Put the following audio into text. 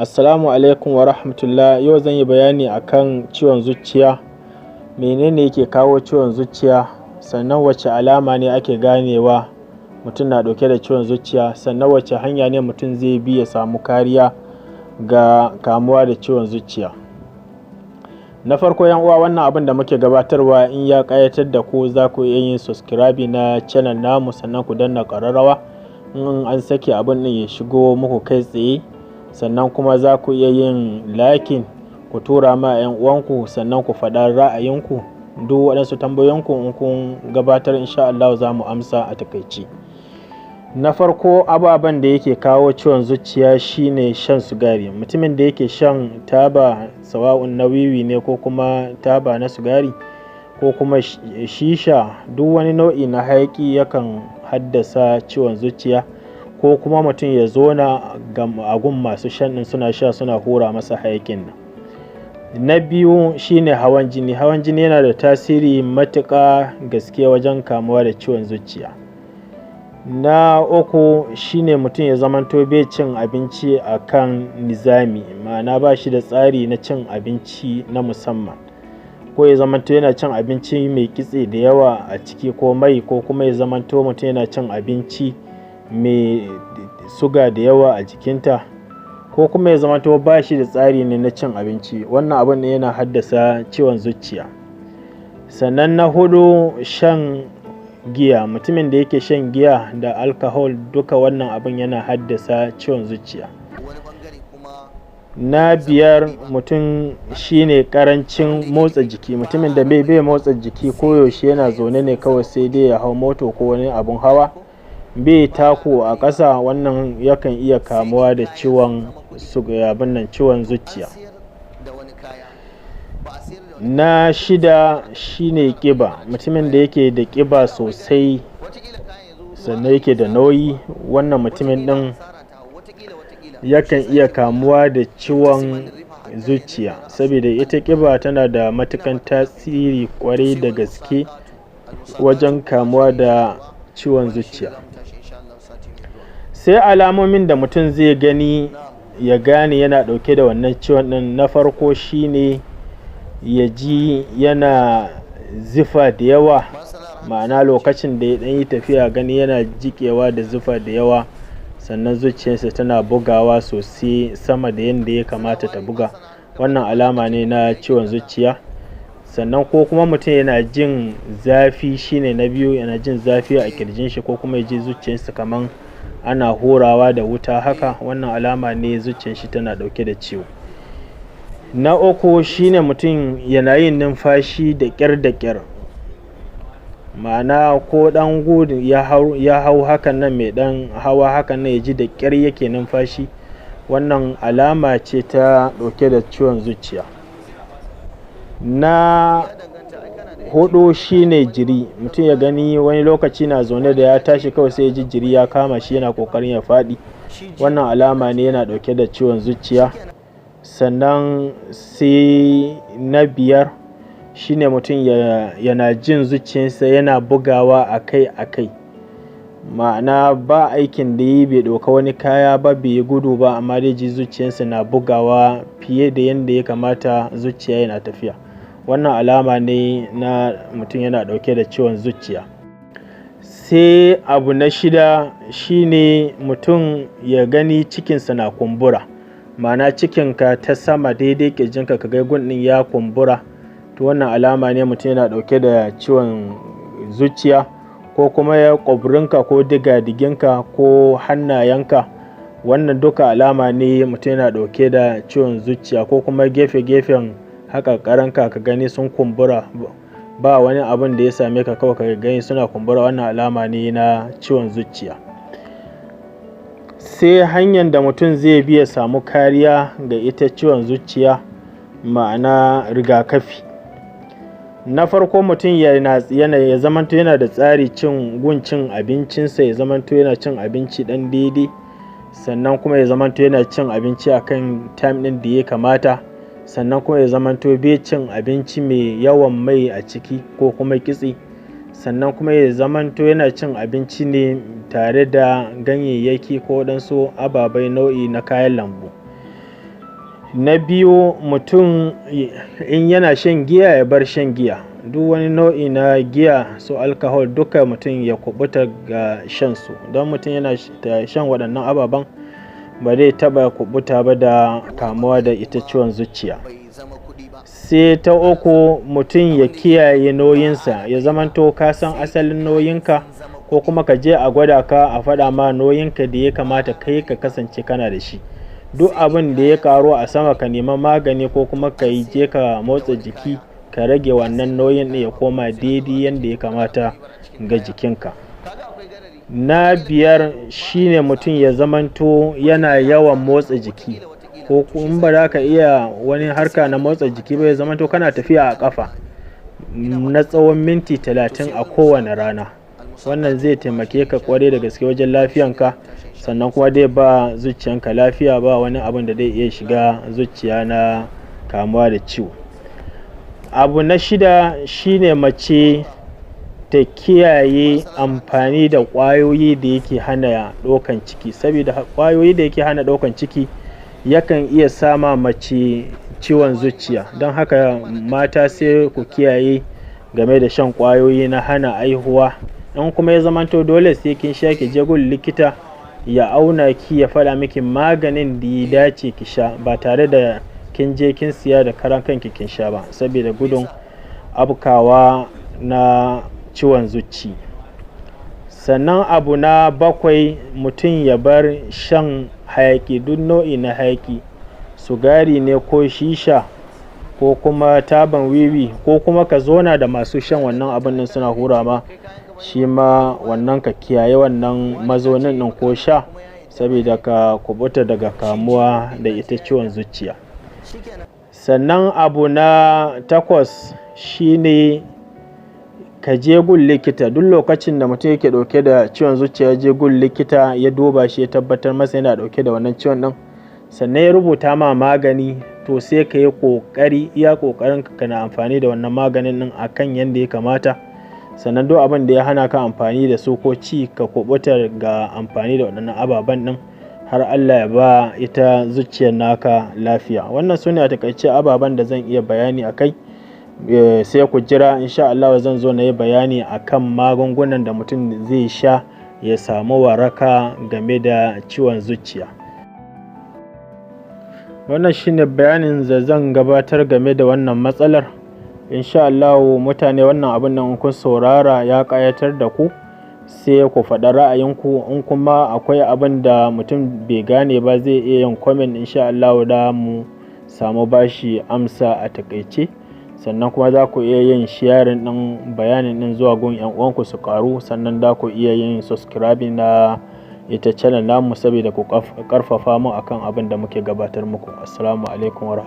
Assalamu alaikum wa rahmatullah. Yau zan yi bayani akan ciwon zuciya. Menene yake kawo ciwon zuciya? Sannan wace alama ne ake ganewa mutum na ɗauke da ciwon zuciya? Sannan wace hanya ne mutum zai bi ya samu kariya ga kamuwa da ciwon zuciya? Na farko, yan uwa, wannan abin da muke gabatarwa in ya ƙayatar da ku, za ku iya yin subscribe na channel namu, sannan ku danna ƙararrawa, in an sake abin ɗin ya shigo muku kai tsaye. Sannan kuma za ku iya yin liking, ku tura ma 'yan uwanku, sannan ku faɗa ra'ayinku. Duk waɗansu tambayoyinku in kun gabatar, insha Allah za mu amsa a takaice. Na farko, ababen da yake kawo ciwon zuciya shine shan sigari. Mutumin da yake shan taba, sawa'un na wiwi ne ko kuma taba na sigari ko kuma shisha, duk wani nau'i na hayaƙi yakan haddasa ciwon zuciya, ko kuma mutum ya zauna a gun masu shan ɗin, suna sha, suna hura masa hayaƙin nan. Na biyu shine hawan jini. Hawan jini yana da tasiri matuƙa gaske wajen kamuwa da ciwon zuciya. Na uku shine mutum ya zamanto bai cin abinci a kan nizami, ma'ana ba shi da tsari na cin abinci na musamman, ko ya zamanto yana cin abinci mai kitse da yawa a ciki ko mai, ko kuma ya zamanto mutum yana cin abinci mai suga da yawa a jikinta, ko kuma ya zamanto ba shi da tsari ne na cin abinci. Wannan abun ne yana haddasa ciwon zuciya. Sannan na hudu, shan giya. Mutumin da yake shan giya da alcohol, duka wannan abun yana haddasa ciwon zuciya. Na biyar, mutum shine karancin motsa jiki. Mutumin da bai motsa jiki, koyaushe yana zaune ne kawai, sai dai ya hau moto ko wani abun hawa, bai tako a ƙasa, wannan yakan iya kamuwa da ciwon abin nan, ciwon zuciya. Na shida shine ƙiba. Mutumin da yake da ƙiba sosai sannan yake da nauyi, wannan mutumin ɗin yakan iya kamuwa da ciwon zuciya, saboda ita ƙiba tana da matuƙan tasiri ƙwarai da gaske wajen kamuwa da ciwon zuciya. Sai alamomin da mutum zai gani ya gane yana ɗauke da wannan ciwon ɗin. Na farko shine ya ji yana zufa da yawa, ma'ana lokacin da ya ɗan yi tafiya, gani yana jiƙewa da zufa da yawa. Sannan zuciyarsa tana bugawa sosai sama da yadda ya kamata ta buga. Wannan alama ne na ciwon zuciya. Sannan ko kuma mutum yana jin zafi, shine na biyu, yana jin zafi a ƙirjin shi, ko kuma ya ji zuciyarsa kaman ana hurawa da wuta haka, wannan alama ne zuciyar shi tana ɗauke da ciwo. Na uku shine mutum yana yin numfashi da ƙyar da ƙyar, ma'ana ko ɗan gudu ya hau hakan nan, mai ɗan hawa hakan nan, ya ji da ƙyar yake numfashi, wannan alama ce ta ɗauke da ciwon zuciya. Na huɗu shine jiri. Mutum ya gani wani lokaci na zaune, da ya tashi kawai sai ya ji jiri ya kama shi, yana ƙoƙarin ya faɗi, wannan alama ne yana ɗauke da ciwon zuciya. Sannan sai na biyar shine mutum yana jin zuciyarsa yana bugawa akai akai, ma'ana ba aikin da yi, bai ɗauka wani kaya ba, bai yi gudu ba, amma dai ji zuciyarsa na bugawa fiye da yadda ya kamata zuciya yana tafiya. Wannan alama ne na mutum yana ɗauke da ciwon zuciya. Sai abu na shida shine mutum ya gani cikinsa na kumbura, ma'ana cikinka ta sama daidai ƙirjinka, ka ga gun ɗin ya kumbura, to wannan alama ne mutum yana ɗauke da ciwon zuciya. Ko kuma ya ƙwabrinka ko digadiginka ko hannayenka, wannan duka alama ne mutum yana ɗauke da ciwon zuciya. Ko kuma gefe-gefen haƙarƙarinka, ka gani sun kumbura, ba wani abun da ya same ka, kawai ka gani suna kumbura, wannan alama ne na ciwon zuciya. Sai hanyar da mutum zai bi ya samu kariya ga ita ciwon zuciya, ma'ana rigakafi. Na farko, mutum yana ya zamanto yana da tsari cin gun cin abincinsa, ya zamanto yana cin abinci ɗan daidai, sannan kuma ya zamanto yana cin abinci akan time ɗin da ya kamata, sannan kuma ya zamanto bai cin abinci mai yawan mai a ciki ko kuma kitse, sannan kuma ya zamanto yana cin abinci ne tare da ganyayyaki ko waɗansu ababai nau'i na kayan lambu. Na biyu, mutum in yana shan giya ya bar shan giya. Duk wani nau'i na giya, su alcohol duka, mutum ya kubuta ga shan su. Don mutum yana shan waɗannan ababen, ba zai taɓa kubuta ba da kamuwa da ita ciwon zuciya. Sai ta uku, mutum ya kiyaye nauyinsa, ya zamanto ka san asalin nauyinka, ko kuma ka je a gwada ka a faɗa ma nauyinka da ya kamata kai ka kasance kana da shi. Duk abin da ya karu a sama, ka nema magani ko kuma ka yi je ka motsa jiki ka rage wannan nauyin ɗin ya koma daidai yadda ya kamata ga jikinka. Na biyar shine mutum ya zamanto yana yawan motsa jiki, ko in ba za ka iya wani harka na motsa jiki ba, ya zamanto kana tafiya a ƙafa na tsawon minti 30 a kowane rana. Wannan zai taimake ka kwarai da gaske wajen lafiyanka, sannan kuma dai ba zuciyanka lafiya, ba wani abun da zai iya shiga zuciya na kamuwa da ciwo. Abu na shida shine mace ta kiyaye amfani da ƙwayoyi da yake hana ɗaukan ciki, saboda ƙwayoyi da yake hana ɗaukan ciki yakan iya sama mace ciwon zuciya. Don haka mata sai ku kiyaye game da shan ƙwayoyi na hana haihuwa. In kuma ya zamanto dole sai kin sha, ki je gun likita ya auna ki, ya faɗa miki maganin da ya dace ki sha, ba tare da kin je kin siya da karan kanki kin sha ba, saboda gudun afkawa na ciwon zuci. Sannan abu na bakwai, mutum ya bar shan hayaki, duk nau'i na hayaki, sigari ne ko shisha ko kuma taban wiwi, ko kuma ka zauna da masu shan wannan abun nan suna hura ma, shi ma wannan ka kiyaye wannan mazaunin ɗin ko sha, saboda ka kubuta daga kamuwa da ita ciwon zuciya. Sannan abu na takwas shine ka je gun likita. Duk lokacin da mutum yake ɗauke da ciwon zuciya, je gun likita ya duba shi, ya tabbatar masa yana ɗauke da wannan ciwon ɗin, sannan ya rubuta ma magani, to sai ka yi ƙoƙari iya ƙoƙarin ka kana amfani da wannan maganin ɗin akan yanda ya kamata. Sannan duk abin da ya hana ka amfani da su ko ci, ka kubuta ga amfani da waɗannan ababen ɗin har Allah ya ba ita zuciyar naka lafiya. Wannan su ne a takaice ababen da zan iya bayani a kai. Sai ku jira, insha Allah zan zo na yi bayani akan magungunan da mutum zai sha ya samu waraka game da ciwon zuciya. Wannan shine bayanin da zan gabatar game da wannan matsalar. Insha Allah mutane, wannan abun nan kun saurara ya ƙayatar da ku, sai ku faɗa ra'ayinku. In kuma akwai abin da mutum bai gane ba, zai iya yin comment, insha Allah da mu samu bashi amsa a takaice. Sannan kuma za ku iya yin sharing ɗin bayanin ɗin zuwa gun 'yan uwanku su ƙaru. Sannan za ku iya yin subscribing na ita channel namu, saboda ku ƙarfafa mu akan abin da muke gabatar muku. Assalamu alaikum wa.